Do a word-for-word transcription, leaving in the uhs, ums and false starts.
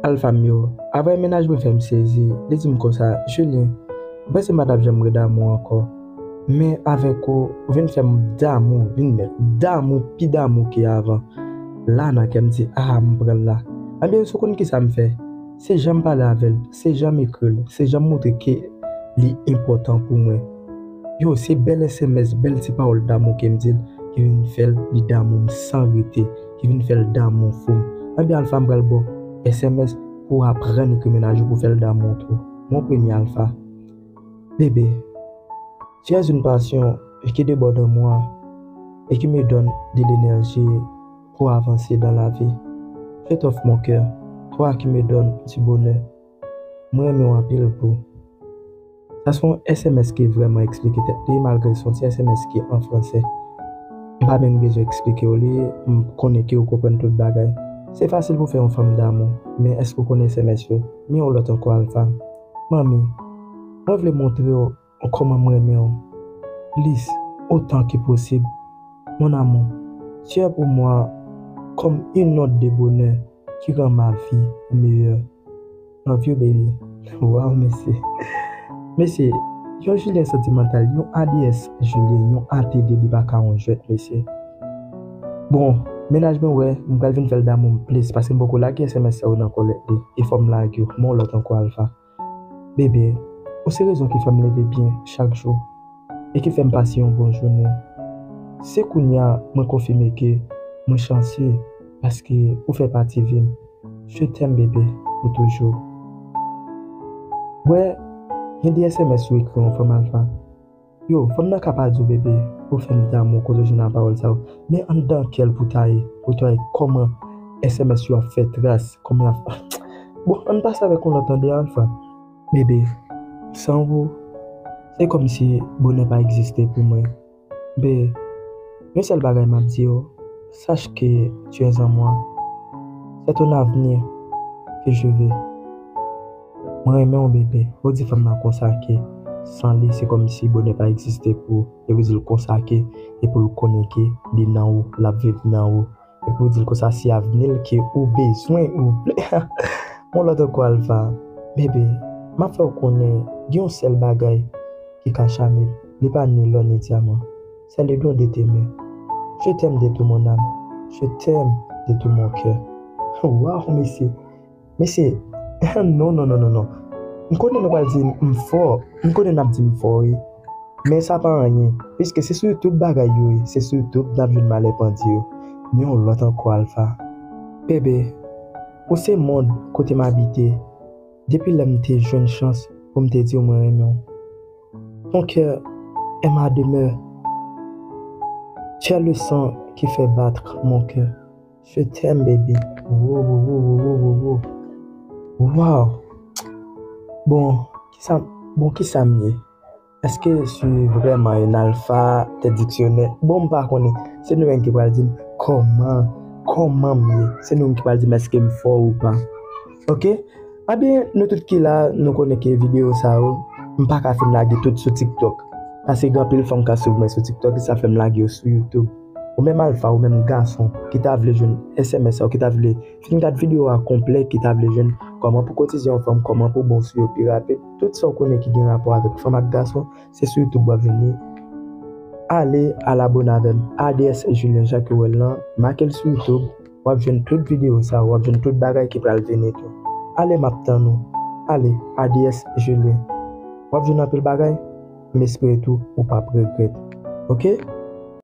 Alfa m yo, apre mennaj mwen fè m sezi, li di m konsa, Julien, m panse m pa t ap janm re damou ankò. Men avèk ou, ou vin fè m damou, vin damou, pi damou ke avan. La nan kè m di, ah, m pran l la. Ebyen, si w konn kisa m fè? Se jan m pale avè l, se jan m ekri l, se jan m montre ke li enpòtan pou mwen. Yo, se bèl S M S, bèl ti pawòl damou ke m di l, ki vin fè l li damou m san rete, ki vin fè l damou fou m. Ebyen, Alfa, m pral ba w S M S pou w aprann ekri mennaj ou pou w fè l damou w tou. Mon premye Alfa. Bébé, tu es une passion et qui déborde en moi et qui me donne de l'énergie pour avancer dans la vie. Je t'offre mon cœur, toi qui me donnes du bonheur. Mwen renmen w anpil, boo. Sa se yon S M S ki vrèman eksplike tèt li, malgre se yon ti S M S ki an fransè. M pa menm bezwen eksplike w li, m konnen ke w konprann tout bagay. Se fasil pou fè yon fanm damou, men èske w konnen S M S yo? Men yon lòt ankò, Alfa. Manmi, mwen vle montre w kòman m renmen w. Lis, autant que possible. Mon amour, tu es pour moi comme une onde de bonheur qui rend ma vie meilleure. Love you, baby. Wow, mesye. Mesye, yon Julien santimantal, yon A D S Julien, yon A T D, li pa ka yon jwèt, mesye. Bon, mennaj mwen wè, m pral vin fè l damou m plis, paske m poko lage S M S sa yo nan kòlèt li, e fò m lage yo, men yon lòt ankò, Alfa. Bebe, ou se rezon ki fè m leve byen chak jou e ki fè m pase yon bon jounen. Se kounye a mwen konfime ke mwen chanse paske ou fè pati vi m. Je t'aime, bebe, pou toujou. Wè, gen de S M S ou ekri yon fanm, Alfa. Yo, fanm nan ka pa di w, bebe, ou fè m damou kote w jwenn a pawòl sa yo. Men anndan kè l pou ta ye, pou ta ye kòman S M S yo ap fè tras, kòman y ap... Bon, ann pase avèk yon lòt, tande, Alfa. Bebe, san ou, se kòmsi bonè pa egziste pou mwen. Be, yon sèl bagay m ap di w, sache que tu es en moi. C'est ton avenir que je veux. Mwen renmen w, bebe. Ou di fanm nan konsa ke san li, se kòmsi bonè pa egziste pou ou. Epi w di l konsa ke, epi w konnen ke li nan ou, l ap viv nan ou. Epi w di l konsa se avni l ke ou bezwen, ou vle. Yon lòt ankò, Alfa. Bebe, m ap fè w konnen gen yon sèl bagay ki ka chame l. Li pa ni lò ni dyaman. C'est le don de tes mains. Je t'aime de tout mon âme. Je t'aime de tout mon cœur. Waw, mesye. Mesye, non, non, non, non, non. M konnen nou pral di m fò. M konnen n ap di m fò, wi. Men sa pa anyen. Piske se sou YouTube bagay yo ye. Se sou YouTube n ap jwenn malè pandye yo. Men yon lòt ankò, Alfa. Bebe, ou se mond kote m abite. Depi lè m te jwenn chans pou m te di w mwen renmen w. Ton cœur est ma demeure. Tu es le sang qui fait battre mon cœur. Je t'aime, baby. Wow, wow, wow, wow, wow, wow. Wow. Bon, kisa, bon, kisa m ye? Èske je suis vraiment un alpha de dictionnaire? Bon, m pa konnen. Se nou menm ki pral di m kòman, kòman m ye. Se nou menm ki pral di m èske m fò ou pa. Ok? Ebyen, nou tout ki la, nou konnen ke videyo sa yo, m pa ka fin lage tout sou TikTok. Paske gen anpil fanm k ap swiv mwen sou TikTok, e sa fè m lage yo sou YouTube. Ou menm Alfa, ou menm gason, ki ta vle jwenn S M S sa, ou ki ta vle fin gad videyo a konplè, ki ta vle jwenn kòman pou koutize yon fanm, kòman pou bon sou yo pi rapid, tout sa w konnen ki gen rapò avèk fanm ak gason, se sou YouTube w ap jwenn li. Ale al abòne avè m, A D S Julien Jacques Ruel lan, make l sou YouTube, w ap jwenn tout videyo sa, w ap jwenn tout bagay ki pral vini tou. Ale, m ap tann ou. Ale, A D S Julien. W ap jwenn anpil bagay, m espere tou ou p ap regrèt. Ok?